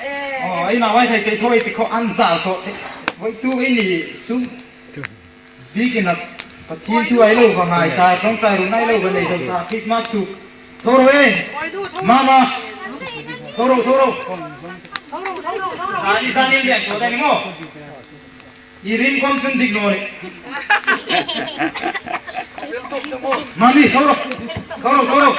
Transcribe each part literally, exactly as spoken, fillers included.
Aw, ei nauhai thei kei thaw ei ti khaw an za so. Voi tu ei ni sung. Bikin a Pathien thu ei lo va ngai ta, ṭawngṭai ruol ei lo va nei ta, Christmas thu. Thaw ro e. Mama. Thaw ro, thaw ro. Zani, zani le so ta ni maw. I ring khom chun dik naw ni. Mami, thaw ro. Thaw ro, thaw ro.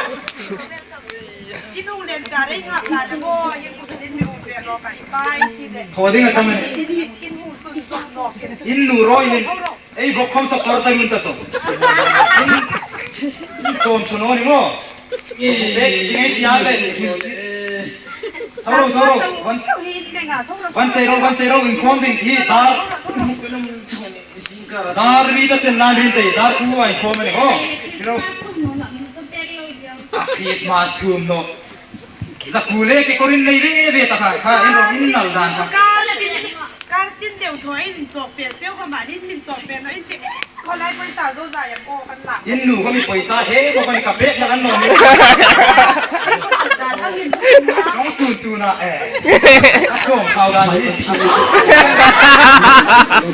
I nu len ta rei ngak la de bo, i ku din mi u pe lo ka i pai ti de. Thaw ding a tam ni. In, in, in mu sun sun lo. In nu ro in. Ei bok khom sa kor ta nun ta so. In, in chom chon ni maw. Bek ding ei ti a le. Thaw ro, thaw ro. Van, van chei ro, van chei ro, in khom ding hi dar. Dar mi ta chen nan rin te, dar ku ai khom ni ho. Thaw ro. A Christmas thum no. Zakuo le kekawr in nei ve ve ta kha, kha in ro in nal dan kha. Kar tin, kar tin deu thaw in chawk pe cheu kha ma in min chawk pe no in ti. Khaw lai poisa zo za ya ko kan la. In nu kha mi poisa he ko kan ka pek na kan no mi. Dan ang in. Chong tun tun a e. Ka chong khau dan hi.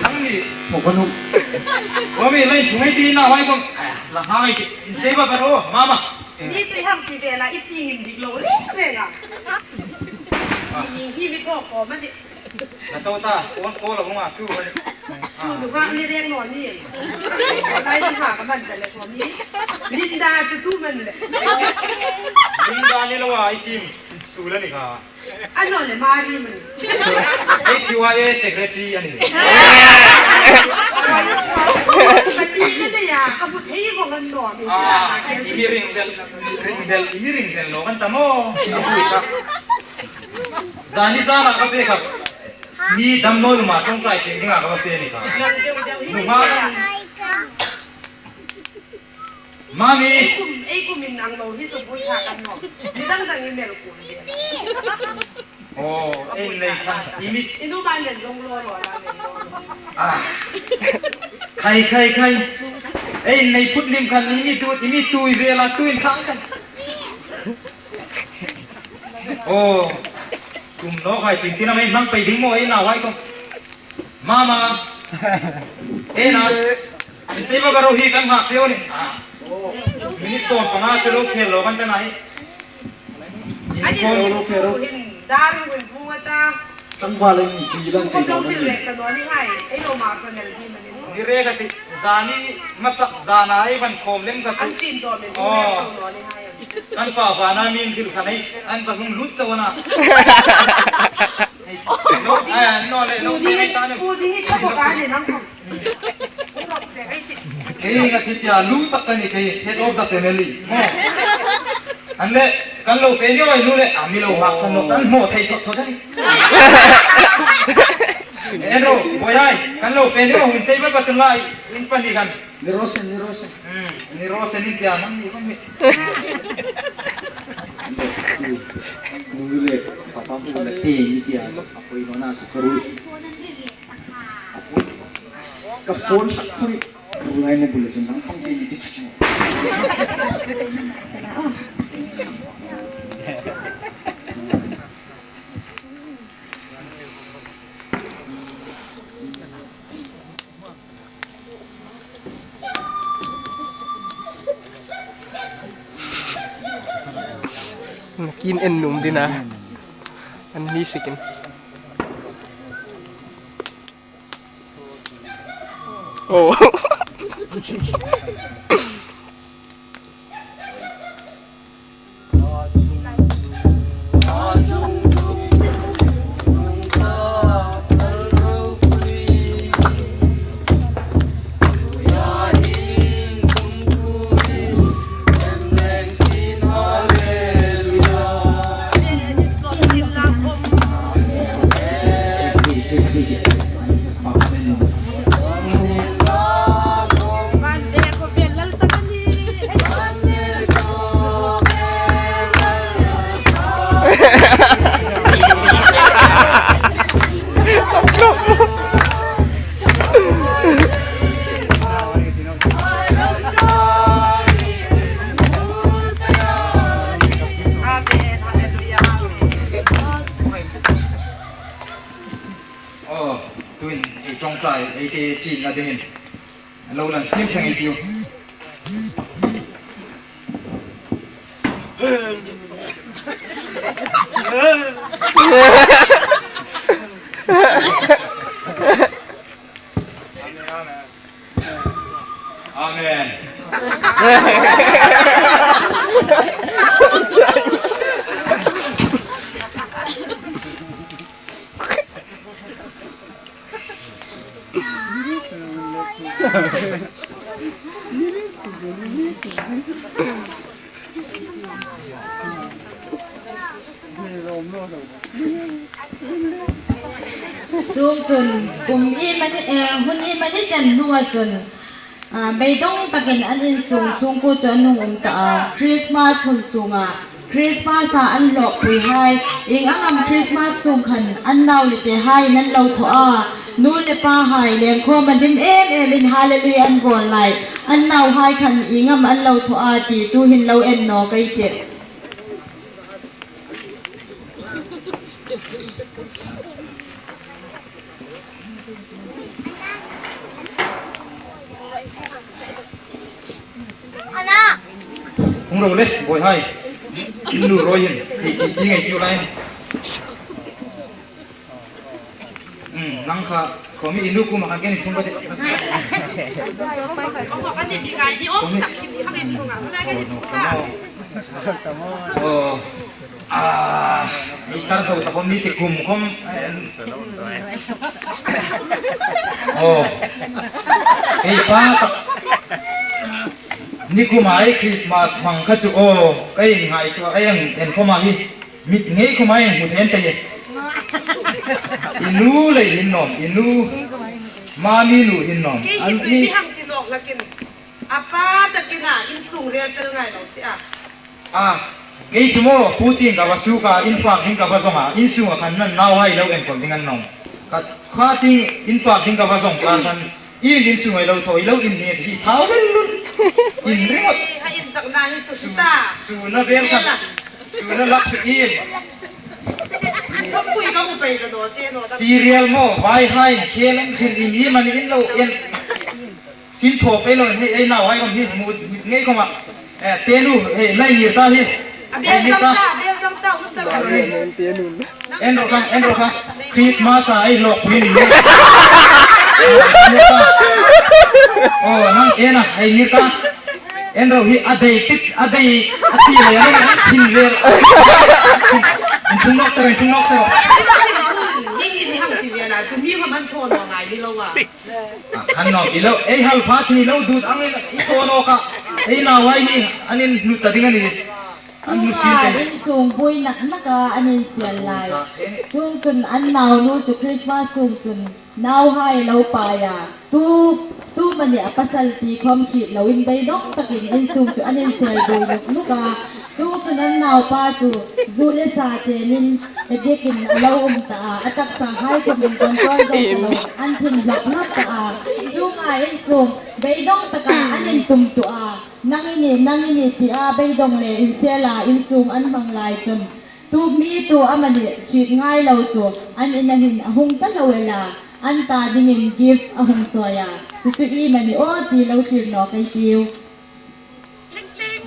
Ang ni. Mo ko nu. Ko mi lai chung ei ti na wai ko. La hai ti. Chei ba ba ro, mama. Mi chu hang ti ve la, i ching in dik lo reng reng a. Hi, hi mi thaw ko ma di. Na to ta, phone call a hung a tu. Chu du ha ni reng no ni. Lai du ha ka man ta le ko mi. Linda chu tu man le. Linda ni lo a, i tim su la ni ka. Ano le Mari man. H Y A secretary ani. Mati le ya, ka bu thei ko ngan no. Ah, i mi ring del, ring del, i mi ring del lo kan ta mo. Zani zana ka fe kha. Mi dam no ma ṭawngṭai keng dinga ka fe ni kha. Nu ma. Mami. Ei kum, ei kum in ang lo hi chu bui tha kan no. Mi dang dang i mel kum. Oh, ei nei khan i mit. I nu man len zong lo lo la len lo. Ah. Khai, khai, khai. Ei nei put lim khan i mi tu, i mi tu i vela tu in khang khan. Oh. Kum lo khai chin tina mai mang pai ding mo ei na wai ko. Mama. E na. Min sei ba ka ro hi kan hak cheu ni. Ah. Minute sawm panga chu lo khel lo kan ta nai. Ani ko lo khel lo. Hin dar hin bu ta. Tang ba le ni ti lan chei lo ni. Lo le ka no ni hai. Ei lo ma sa nel di ma ni. Ni re ka ti. Zani masak zana ei ban khom lem ka chu. An tin to men. Oh. Lo ni hai. An pa vana min thil kha nei. An pa hung lut chau na. No, eh, no le, no, pu ding, pu ding hi ka ko ka ni nang ko. Kei nga ti tia lu tak ka ni kei, head of the family. Mo. An le, kan lo fe ni oi nu le, a mi lo hak san lo, kan mo thei thot thot ni. En ro, boi ai, kan lo fe ni oi, hun chei ba ba tun lai, in pa ni kan. Ni ro sen, ni ro sen. Hmm, ni ro sen in tia nang ni kan mi. Nung le, papa ko le te ni tia, a poi no na su karu. Ka phone sak pui. Karu lai mo bula sun nang pang te ni ti chak mo. Nakin en num dina. An ni sikin. Oh. Tlai ei te chin na dingin lo lan sim seng ei tiu. Amen. Chuongchun, kum iemani, eh, hun iemani chen hnunga chun, ah, beidong takin an insung sungkuo chu an hung um ta a, Christmas hun sunga, Christmas-a an hlawkpuihai, ieng ang am Christmas sung khan an nau le tehai an lo thaw a, nu le pahai lengkhawm a hlim em emin Hallelujah an bawl lai, an nauhai khan ieng am an lo thaw a ti tuhin lo en nawk ei tih. Hung ro le, bawihai. Inu ro hin, ti, ti, ti ngai tiu lai. Hmm, nang kha, khomi inu kuoma kha gen chung ka de. Khomi. Oh, no, no. Oh. Ah, mi tar tho ta khom ni ti kum khom. Oh. Ei pa ta. Ni kuoma ei Christmas hmang kha chu, oh, ka inngaituo, ei ang en khoma hi. Mit ngei khoma ei hmu thei an ta hi. Inu lei hin nawm, inu. Mami nu hin nawm. Kei hi chu mi hang ti nawk hlakin. A pa takin a insung rel fel ngai lo che a. A, kei chu maw, pu tieng ka va suok a, in fak ding ka va zawng a, insunga khan an nauhai lo enkawl ding an nawm. Ka, kha tieng in fak ding ka va zawng kha khan, in insung ei lo thaw, ei lo in ni hi thau lul lul. In ringawt. Oi, ha inzakna hi chu ta. Su na vel khan. Su na lak chu in. Thawpui ka mu pei ta daw che naw ta. Serial maw, vai hai, khel an khel in, in man in lo en. Sin thaw pei lo, hei, ei nauhai khom hi, hmu, hmu ngei khoma. Eh, te nu, hei, lai ngir ta hi. A bel zam ta, a bel zam ta, hun ta ka se. En ro kha, en ro kha. Christmas-a ei hlawkpui ni. Oh, nang en a, ei ngir ta. En ro hi a dei tit, a dei, a ti le, a dei, a thin vel. In chung nawk ta, in chung nawk ta. Hi, hi, hi hang ti vel a, chu mi hang an thaw naw ngai ni lo a. A, an nawm i lo, ei hal pha thi lo dut ang in i thaw nawk a, ei nauhai ni, an inhnu ta ding a nih. An hnu sin te. Chunga insung buoi nak naka an insel lai. Chuongchun an naunu chu Christmas sung chun nauhai lo pai a. Tu, tu mani a pasal ti khom hriet loin beidong takin insung chu an insel buoi luk luk a. Chuongchun an naupa chu zu le sa chenin, a dikin a lo um ta a, a taksa hai khom in control deu ta lo, an thin hlawk hlawk ta a. Chuonga insung beidong taka an intum tu a, nang i nih, nang i nih tia beidong le insela insung an hmang lai chun, tu mi tu amani hriet ngai lo chu an ina hin a hung ta lo el a, an ta dingin gift a hung chawi a. Chu chu i mani aw ti lo hriet nawk ei tiu. Tling, tling.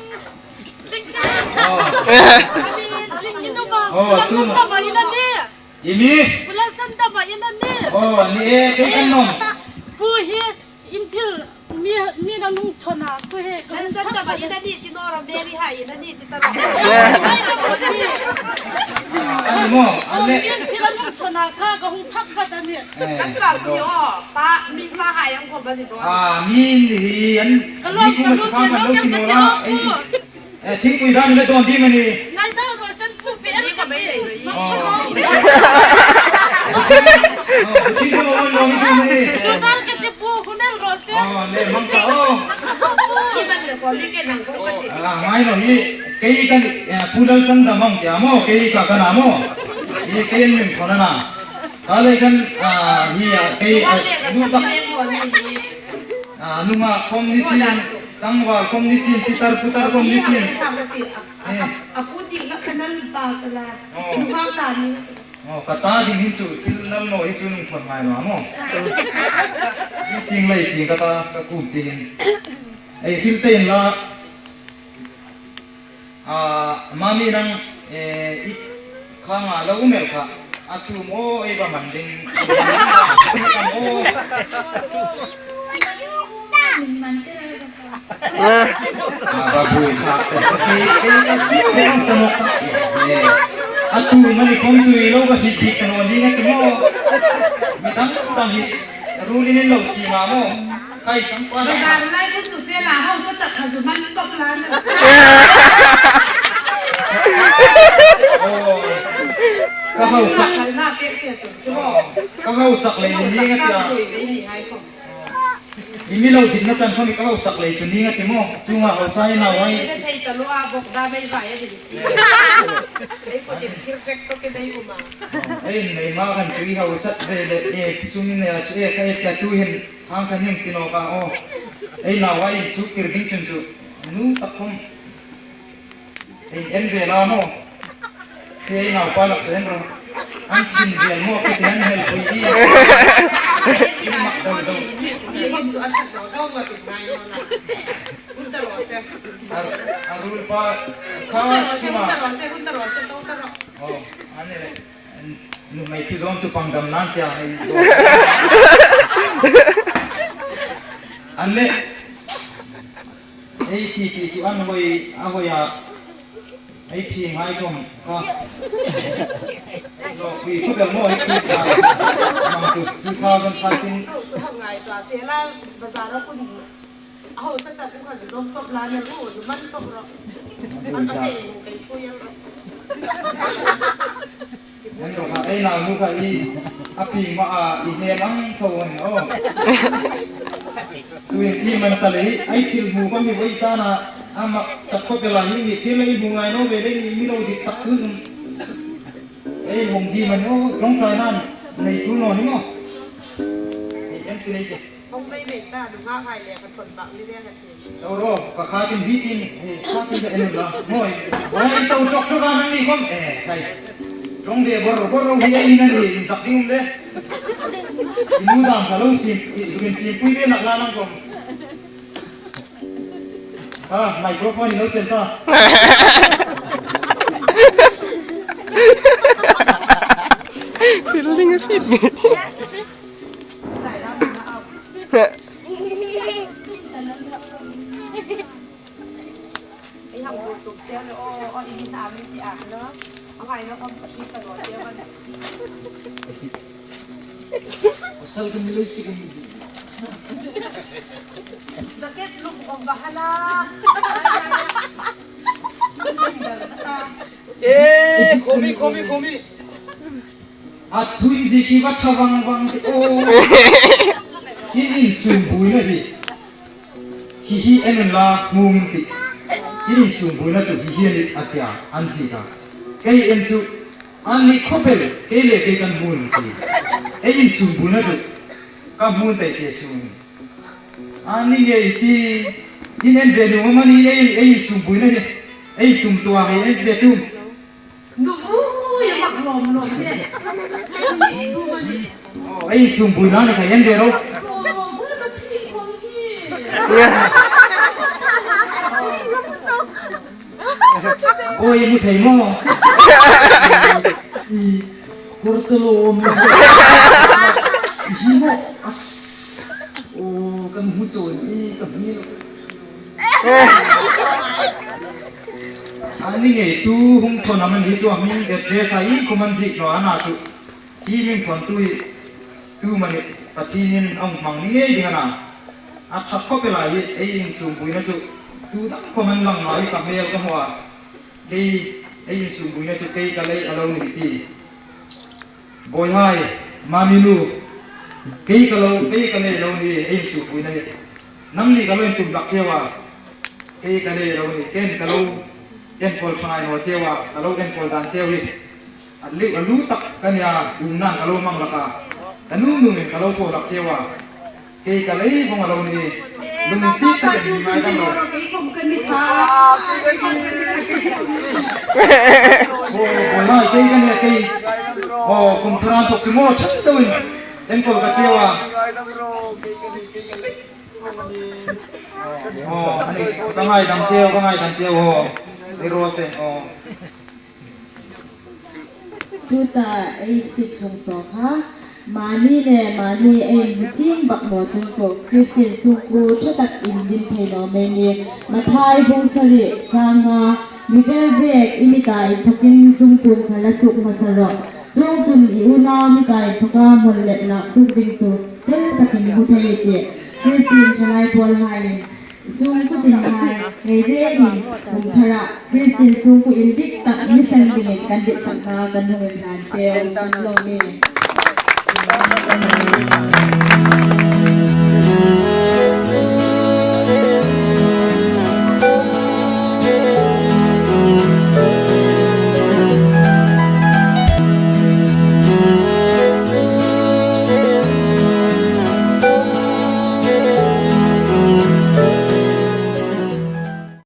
Tling, tling. Oh. Tling, tling, tling. Oh, tu. Pula Santa ma ina ni. Imi? Pula Santa ma ina ni. Oh, ni e, kei kan nawm. Pu hi, in thil, mi, mi na nung thona, pu hi. Pula Santa ma ina ni, ti nora Mary hai ina ni, ti ta ro. Ani maw, oh, an le. Mi in thil a nung thona kha, ka hung thak khat a ni. Eh, kan kal ni aw, pa, mi pa hai ang ko ba ni do. Ah, mi hi an, ka lawm mi kum sa sa lawm pa sa lo lawm ti lo la, eh, thingpui dan le don di mani. Ngai ta ro sen pu pe el ka pe. Oh. Buchin, oh, buchin ka mo lo mi tu mani. Tu dal ka ti pu, hunel ro sen. Oh, le mang ka, oh. Ki ban le ko mi ke nang ko ka ti. Ah, ngai lo hi, kei kan, eh, pu dal san da mang kya mo, kei ka ka na mo. Hi kei min ko na na. Ka le kan, ah, hi, ah, kei, ah, nu tak. Ah, nunga khom ni sin, tangval khom ni sin, pitar, putar khom ni sin. Eh. A pu ti la kanal ba ka la. Oh. Nunga ka ni. Aw, ka ta ding hin chu thil nal naw hi chu nung phon ngai naw maw. Hi ting lei sing ka ta, ka kum ti hin. Ei, thil te inla. A, mami nang, eh, i khanga lo um el kha. A tu maw, ei ba man ding. A, ba bui kha. Eh, a tu mani khom chu i lo ka hit hit ka lo ni nga tu maw. Mi dang dang hi. Rulin lo si ma maw. Kai sang pa na. Bazar lai ko chu fe la hausa tak kha zu man tok la na. Oh. Ka hausa. Kal na pe che chu. Ka hausa le ni nga ta. Ni hai ko. I mi lo dit na san khom ka hausa le chu ni nga ti maw. Chunga hausa i nau ai. Ni thei ta lo a bok da mai vai a di. Ei ko tin kir tek to ke dai uma. Ei nei ma kan chu i hausa ve le e sum ne a chu e ka e ka tu hin. Hang kan hing ti naw ka aw. Ei nau ai chu kir ding chun chu. Nu tak khom. Ei en ve la maw. Ei nau pa lak sen ro. An thin ve maw ka ti an hel pui di. Ei mak dal dal. Ei hom chu an tak dal dal ma ti ngai naw la. Hun ta ro se. Ar, arul pa. Sa. Hun ta ro se, hun ta ro se, hun ta ro se, to ta ro. Oh, an ne le. Nuhmei phi zawng chu pangdam nan tia hei. An le. Ei ti ti chu an hoi, a hoi a. Ei ti ngai kong ka. Lo pui khu bel mo ei ti sa. Mang chu two thousand thirteen. Lo su hang ngai ta se la bazar a kun. Aw, sa ta ku kha zu dom top la ne ru, zu man top ro. An ta hei mu kei pui an ro. An ro kha ei nau nu kha i, a pi ma a, i he lang tho an o. Tu in i man ta le, ai thil mu ko mi wei sa na, ama ta ko pe la hi, mi thil ei mu ngai naw ve le, mi lo dik sak tu. Ei hong di man o, rong trai nan, nei tu naw ni maw. Ei en si nei ke. Hong mei mei ta, nunghak hai le, ka thon bak ni le ka ti. Lo ro, ka kha tin hi tin, eh, kha tin ka en la. Moi, wai to chok chok a nang ni khom, eh, hai. Chong de bor, bor ro hi ai na ni, in sak ding de. In nu dam ka lo tin, in, in, in pui de nak la nang khom. Ah, microphone lo chen ta. Feeling a fit. Pasal kan nilai si kan. Jacket lum ko bahana. Eh, khomi, khomi, khomi. A thu inzie ki va tha vang vang te o. Hi insumbuoina hi. Hi hi en la hmung ti. Hi insumbuoina chu hi hi a ni a tia an zie ka. Kei en chu an ni khop el kei le kei kan hmu ti. Ei insumbuoina chu ka hmu tei te sung. An ni ngei ti. In en ve nuom am a ni ei, ei insumbuoina hi. Ei tum tua hei en ve tum. Nuhmei a mak lawm lawm le. Ei insumbuoina ni kha en ve ro. Oi, mu thei maw. I kawr ta lawm. I hi maw. As. O, kan hmu chuong i ka hmu. A ni ngei tu hung thawn am a ni chu a hming det ve sa i kuman zik lo a na chu. Hi hming thawn tu i tu mani Pathienin a hung hmang ni ngei ding a na. A ṭha khop el a hi ei insumbuoina chu tu dang kuman lang na i ka hmel ka hmu a. Kei ei insumbuoina chu kei ka lei a lo ni ti. Bawihai, Mami nu, kei ka lo, kei ka lei lo ni ei insumbuoina hi. Nangni ka lo intum hlak cheu a, kei ka lei lo ni, ken ka lo enkawl ṭha ngai naw cheu a, ka lo enkawl dan cheu hi. A lu, a lu tak ka nia, um nan ka lo hmang hlak a, ka nu nu min ka lo thaw hlak cheu a. Kei ka lei vong a lo ni. Lungsiet takin mi ngaidam ro. Kei khom ka ni kha. Kei khom ka ni kha. Aw, aw, hai, kei ka nih, kei. Aw, kum thar an thawk chu maw, ṭha deuin enkawl ka cheu a. Aw, a nih, ka ngaidam cheu, ka ngaidam cheu, aw. Ei ro se, aw. Tuta ei speech hung sawk a. Mani le mani ei hmu chieng bak naw chun chu Kristien sungkuo ṭha tak indin thei naw mei ni. Mathai bung sari chang nga, mi vel bek i mita inthokin tum puon kha la suk hmasa rawh. Chuongchun i unau mita inthoka hmawl let lak suk ding chu tel takin hmu thei ei tih. Kristien thalai pawlhaiin sungkuo tin hai, ngei rengin kum thara Kristien sungkuo indik tak mi seng dingin kan ditsakna kan hung inhlan cheu, kan lawm ie.